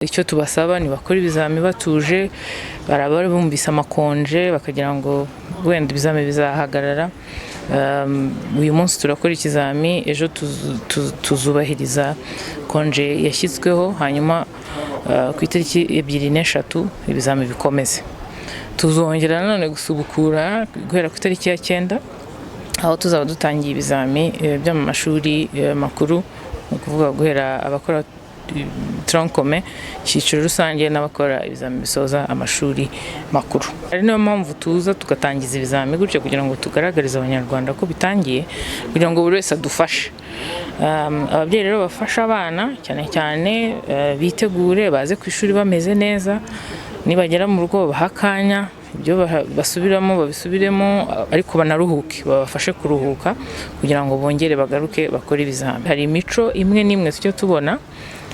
Icyo tubasaba ni bakora ibizami batuje. Baraba bumvise amakonje bakagira ngo wenda ibizami bizahagarara. Uyu munsi turakora ikizami, ejo tuzubahiriza konje yashyizweho, hanyuma ku itariki 2 n'3 ibizami bikomeze. Tuzongera nanone gusubukura guhera ku itariki ya 9, aho tuzaba dutangiye ibizami byo mu mashuri makuru, ni ukuvuga guhera abakora tronc commun, icyiciro rusange, n'abakora ibizami bisoza amashuri makuru. Ari niyo mpamvu tuza tugatangiza ibizami gutyo, kugira ngo tugaragarize Abanyarwanda ko bitangiye, kugira ngo buri wese adufashe. Ababyeyi rero bafasha abana cyane cyane, bitegure baze ku ishuri bameze neza. Nibagera mu rugo babahe akanya, ibyo basubiramo babisubiremo, ariko banaruhuke, babafashe kuruhuka kugira ngo bongere bagaruke bakore ibizami. Hari imico imwe n'imwe tujya tubona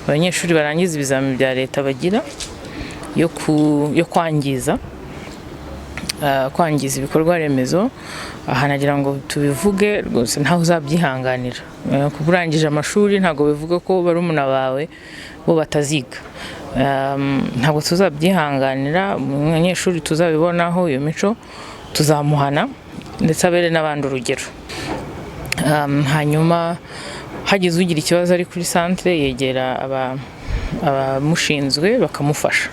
abanyeshuri barangiza ibizami bya leta bagira yo kwangiza ibikorwa remezo. Aha nagira ngo tubivuge rwose, ntawe uzabyihanganira. Kuba urangije amashuri ntabwo bivuga ko barumuna bawe bo bataziga. Ntabwo tuzabyihanganira. Umunyeshuri tuzabibonaho iyo mico tuzamuhana, ndetse abere n'abandi urugero. Hanyuma hagize ugira ikibazo ari kuri centre, yegera abamushinzwe bakamufasha.